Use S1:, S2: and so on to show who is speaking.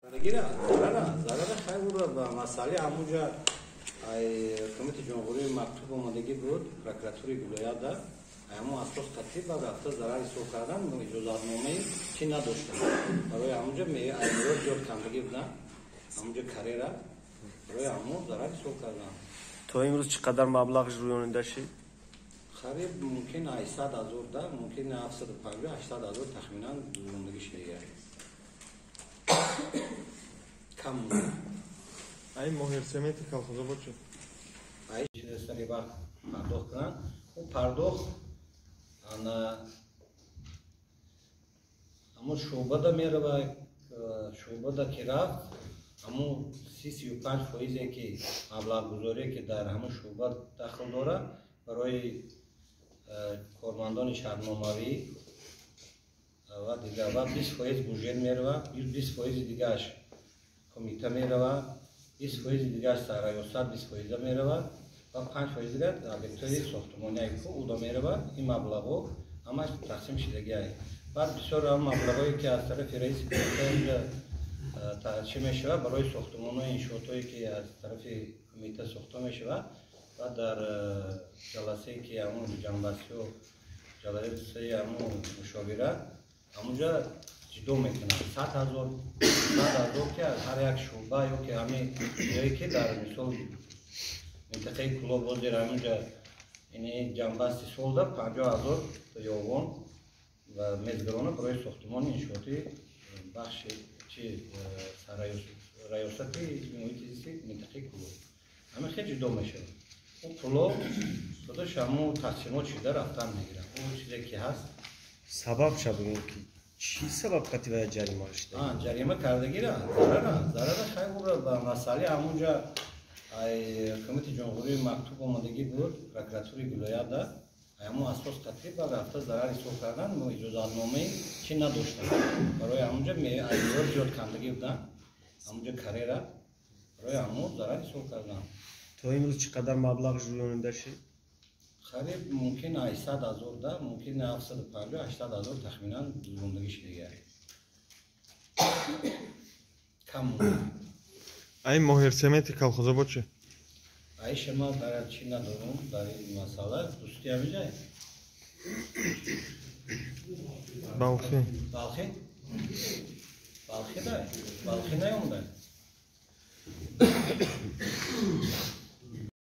S1: Зарара хай ура ба масъалаи ҳамунҷа ай ҳукумати ҷумҳурии мактуб омадагӣ буд, прокуратураи вилоята ҳамон асос қатъӣ ба рафта зарар ҳисоб кардан, иҷозатномаи чӣ надоштанд. Барои ҳамунҷа меъёр зиёд кандагӣ буданд, ҳамунҷа карера барои ҳамон зарар ҳисоб кардан.
S2: То имрӯз чӣ қадар маблағ рӯёнида шид?
S1: Қариб мумкин 800 ҳазор да, мумкин 750 800 ҳазор тахминан дузондагӣ шидагӣ. Кам.
S3: Ай моҳирсемети колхозобод чӣ?
S1: Ай сари вақт пардохт кунанд. Ӯ пардохт ана ҳамон шӯъбада мерава, шӯъбада ки рафт, ҳамон 35 фоизе ки маблағгузорие ки дар ҳамон шӯъба дахл дорад, барои кормандони шартномавӣ ва дигар, ва 20 фоиз бюджет мерава, 20 фоизи дигааш кумита мерава, 20 фоизи дигааш сарраёсат 20 фоиза мерава ва 5 фоизи дигар объектҳои сохтмоние ку уда мерава. Ин маблағҳо ҳамаш тақсим шидагиай. Баъд бисёр ҳам маблағҳое ки аз тарафи раиси кумита чӣ мешавад, барои сохтмонҳои иншоотҳое ки аз тарафи кумита сохта мешавад, ва дар ҷаласае ки ҳамон ҷамъбастиҳо, ҷаласаи ҳамон мушовира, ҳамонҷа ҷудо мекунанд 100 ҳазор, 100 ҳазор ки аз ҳар як шӯъба ё ки ҳамин ҷое ки дар мисол минтақаи Кӯлоб ҳозир ҳамонҷа ини ҷамъбасти солда 50 ҳазор ёвон ва мезгарона барои сохтмони иншооти бахши чи раёсати муҳити зисти минтақаи Кӯлоб ҳамин хел ҷудо мешавад. Ӯ пуло худаш ҳамун тақсимот шида рафтан мегирад, ӯ чизе ки ҳаст.
S2: Сабаб ша бигӯм, ки чӣ сабаб қатъи вая ҷарима шуда?
S1: Ҷарима кардагира, зарара хай ура ба масъалаи ҳамунҷа ай ҳукумати ҷумҳурии мактуб омадагӣ буд, прокуратураи вилоята ҳамон асос қатъӣ ба рафта зарар ҳисоб кардан, иҷозатномаи чӣ надоштанд. Барои ҳамонҷа меъёр зиёд кандагӣ буданд, ҳамонҷа карера барои ҳамон зарар ҳисоб кардан.
S2: То имрӯз чӣ қадар маблағ рӯёнида шид?
S1: Қариб мумкин 800 ҳазор да, мумкин 750 800 ҳазор тахминан дузондагӣ шидагӣ. Кам.
S3: Ай моҳирсемети колхозобод чӣ?
S1: Ай шума дар чӣ надорум дар ин масъала. Дӯсти ҳамиҷай?
S3: Балхӣ.
S1: Балхӣ? Балхӣ дай? Балхӣ наёмдай?